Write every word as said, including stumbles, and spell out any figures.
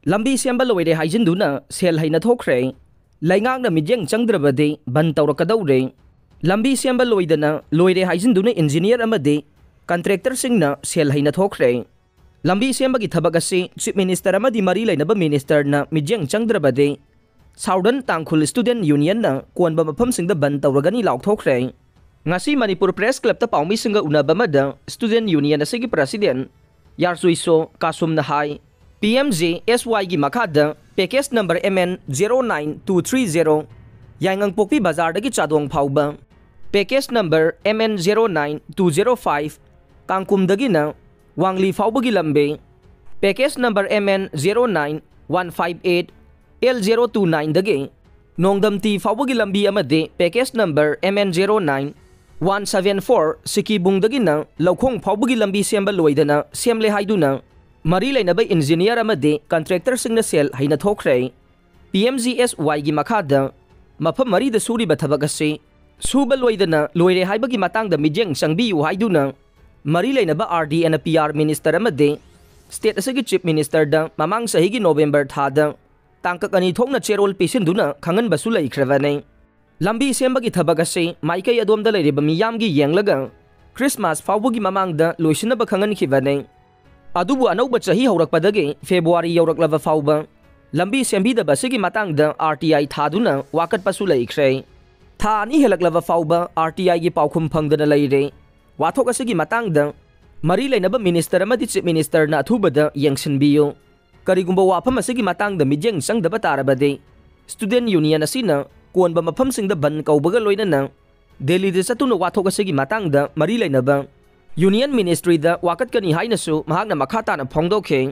ꯂꯝꯕꯤ ꯁꯦꯝꯕ ꯂꯣꯏꯔꯦ ꯍꯥꯏꯖꯤꯟꯗꯨꯅ ꯁꯦꯜ ꯍꯩꯅ ꯊꯣꯛꯈ꯭ꯔꯦ꯫ ꯂꯩꯉꯥꯛꯅ ꯃꯤꯠꯌꯦꯡ ꯆꯪꯗ꯭ꯔꯕꯗꯤ ꯕꯟ ꯇꯧꯔꯛꯀꯗꯧꯔꯦ꯫ ꯂꯝꯕꯤ ꯁꯦꯝꯕ ꯂꯣꯏꯗꯅ ꯂꯣꯏꯔꯦ ꯍꯥꯏꯖꯤꯟꯗꯨꯅ ꯏꯟꯖꯤꯅꯤꯌꯔ ꯑꯃꯗꯤ ꯀꯟꯇ꯭ꯔꯦꯛꯇꯔꯁꯤꯡꯅ ꯁꯦꯜ ꯍꯩꯅ ꯊꯣꯛꯈ꯭ꯔꯦ꯫ ꯂꯝꯕꯤ ꯁꯦꯝꯕꯒꯤ ꯊꯕꯛ ꯑꯁꯤ ꯆꯤꯐ ꯃꯤꯅꯤꯁꯇꯔ ꯑꯃꯗꯤ ꯃꯔꯤ ꯂꯩꯅꯕ ꯃꯤꯅꯤꯁꯇꯔꯅ ꯃꯤꯠꯌꯦꯡ ꯆꯪꯗ꯭ꯔꯕꯗꯤ ꯁꯥꯎꯗꯔꯟ ꯇꯥꯡꯈꯨꯜ ꯁ꯭ꯇꯨꯗꯦꯟꯠ ꯌꯨꯅꯤꯌꯟꯅ ꯀꯣꯟꯕ ꯃꯐꯝꯁꯤꯡꯗ ꯕꯟ ꯇꯧꯔꯒꯅꯤ ꯂꯥꯎꯊꯣꯛꯈ꯭ꯔꯦ꯫ ꯉꯁꯤ ꯃꯅꯤꯄꯨꯔ ꯄ꯭ꯔꯦꯁ ꯀ꯭ꯂꯕꯇ ꯄꯥꯎꯃꯤꯁꯤꯡꯒ ꯎꯅꯕ ꯑꯃꯗ ꯁ꯭ꯇꯨꯗꯦꯟꯠ ꯌꯨꯅꯤꯌꯟ ꯑꯁꯤꯒꯤ ꯄ꯭ꯔꯁꯤꯗꯦꯟꯠ ꯌꯥꯔꯆꯨꯏꯁꯣ ꯀꯥꯁꯨꯝꯅ ꯍꯥꯏ, ꯄꯤ ꯑꯦꯝ ꯖꯤ ꯑꯦꯁ ꯋꯥꯏꯒꯤ ꯃꯈꯥꯗ package number M N zero nine two three zero, ꯌꯥꯏꯉꯪꯄꯣꯛꯄꯤ ꯕꯖꯥꯔꯗꯒꯤ ꯆꯥꯗꯣꯡ ꯐꯥꯎꯕ, package number M N zero nine two zero five, ꯀꯥꯡꯀꯨꯝꯗꯒꯤꯅ ꯋꯥꯡꯂꯤ ꯐꯥꯎꯕꯒꯤ ꯂꯝꯕꯤ, package number M N zero nine one five eight L zero two ꯅꯥꯏꯟꯗꯒꯤ ꯅꯣꯡꯗꯝꯇꯤ ꯐꯥꯎꯕꯒꯤ ꯂꯝꯕꯤ ꯑꯃꯗꯤ package number M N zero nine one seven four ꯁꯤꯀꯤꯕꯨꯡꯗꯒꯤꯅ ꯂꯧꯈꯣꯡ ꯐꯥꯎꯕꯒꯤ ꯂꯝꯕꯤ ꯁꯦꯝꯕ ꯂꯣꯏꯗꯅ ꯁꯦꯝꯂꯦ ꯍꯥꯏꯗꯨꯅ ꯃꯔꯤ ꯂꯩꯅꯕ ꯏꯟꯖꯤꯅꯤꯌꯔ ꯑꯃꯗꯤ ꯀꯟꯇ꯭ꯔꯦꯛꯇꯔꯁꯤꯡꯅ ꯁꯦꯜ ꯍꯩꯅ ꯊꯣꯛꯈ꯭ꯔꯦ꯫ ꯄꯤ ꯑꯦꯝ ꯖꯤ ꯑꯦꯁ ꯋꯥꯏꯒꯤ ꯃꯈꯥꯗ ꯃꯐꯝ ꯃꯔꯤꯗ ꯁꯨꯔꯤꯕ ꯊꯕꯛ ꯑꯁꯤ ꯁꯨꯕ ꯂꯣꯏꯗꯅ ꯂꯣꯏꯔꯦ ꯍꯥꯏꯕꯒꯤ ꯃꯇꯥꯡꯗ ꯃꯤꯠꯌꯦꯡ ꯆꯪꯕꯤꯌꯨ ꯍꯥꯏꯗꯨꯅ ꯃꯔꯤ ꯂꯩꯅꯕ R D N P R minister ꯑꯃꯗꯤ ꯁ꯭ꯇꯦꯠ ꯑꯁꯤꯒꯤ ꯆꯤꯐ ꯃꯤꯅꯤꯁꯇꯔꯗ ꯃꯃꯥꯡ ꯆꯍꯤꯒꯤ ꯅꯣꯕꯦꯝꯕꯔ ꯊꯥꯗ ꯇꯥꯡꯀꯛ ꯑꯅꯤ ꯊꯣꯛꯅ ꯆꯦꯔꯣꯜ ꯄꯤꯁꯤꯟꯗꯨꯅ ꯈꯪꯍꯟꯕꯁꯨ ꯂꯩꯈ꯭ꯔꯕꯅꯤ꯫ ꯂꯝꯕꯤ ꯁꯦꯝꯕꯒꯤ ꯊꯕꯛ ꯑꯁꯤ ꯃꯥꯏꯀꯩ ꯑꯗꯣꯝꯗ ꯂꯩꯔꯤꯕ ꯃꯤꯌꯥꯝꯒꯤ ꯌꯦꯡꯂꯒ ꯈ꯭ꯔꯤꯁꯃꯥꯁ ꯐꯥꯎꯕꯒꯤ ꯃꯃꯥꯡꯗ ꯂꯣꯏꯁꯤꯟꯅꯕ ꯈꯪꯍꯟꯈꯤꯕꯅꯤ꯫ ꯑꯗꯨꯕꯨ ꯑꯅꯧꯕ ꯆꯍꯤ ꯍꯧꯔꯛꯄꯗꯒꯤ ꯐꯦꯕ꯭ꯔꯨꯋꯥꯔꯤ ꯌꯧꯔꯛꯂꯕ ꯐꯥꯎꯕ ꯂꯝꯕꯤ ꯁꯦꯝꯕꯤꯗꯕ ꯑꯁꯤꯒꯤ ꯃꯇꯥꯡꯗ ꯑꯥꯔ ꯇꯤ ꯑꯥꯏ ꯊꯥꯗꯨꯅ ꯋꯥꯀꯠꯄꯁꯨ ꯂꯩꯈ꯭ꯔꯦ꯫ ꯊꯥ ꯑꯅꯤ ꯍꯦꯜꯂꯛꯂꯕ ꯐꯥꯎꯕ ꯑꯥꯔ ꯇꯤ ꯑꯥꯏꯒꯤ ꯄꯥꯎꯈꯨꯝ ꯐꯪꯗꯅ ꯂꯩꯔꯦ꯫ ꯋꯥꯊꯣꯛ ꯑꯁꯤꯒꯤ ꯃꯇꯥꯡꯗ ꯃꯔꯤ ꯂꯩꯅꯕ ꯃꯤꯅꯤꯁꯇꯔ ꯑꯃꯗꯤ ꯆꯤꯐ ꯃꯤꯅꯤꯁꯇꯔꯅ ꯑꯊꯨꯕꯗ ꯌꯦꯡꯁꯤꯟꯕꯤꯌꯨ꯫ ꯀꯔꯤꯒꯨꯝꯕ ꯋꯥꯐꯝ ꯑꯁꯤꯒꯤ ꯃꯇꯥꯡꯗ ꯃꯤꯠꯌꯦꯡ ꯆꯪꯗꯕ ꯇꯥꯔꯕꯗꯤ ꯁ꯭ꯇꯨꯗꯦꯟꯠ ꯌꯨꯅꯤꯌꯟ ꯑꯁꯤꯅ ꯀꯣꯟꯕ ꯃꯐꯝꯁꯤꯡꯗ ꯕꯟ ꯀꯧꯕꯒ ꯂꯣꯏꯅꯅ ꯗꯦꯜꯂꯤꯗ ꯆꯠꯇꯨꯅ ꯋꯥꯊꯣꯛ ꯑꯁꯤꯒꯤ ꯃꯇꯥꯡꯗ ꯃꯔꯤ ꯂꯩꯅꯕ ꯌꯨꯅꯤꯌꯟ ꯃꯤꯅꯤꯁꯇ꯭ꯔꯤꯗ ꯋꯥꯀꯠꯀꯅꯤ ꯍꯥꯏꯅꯁꯨ ꯃꯍꯥꯛꯅ ꯃꯈꯥ ꯇꯥꯅ ꯐꯣꯡꯗꯣꯛꯈꯤ꯫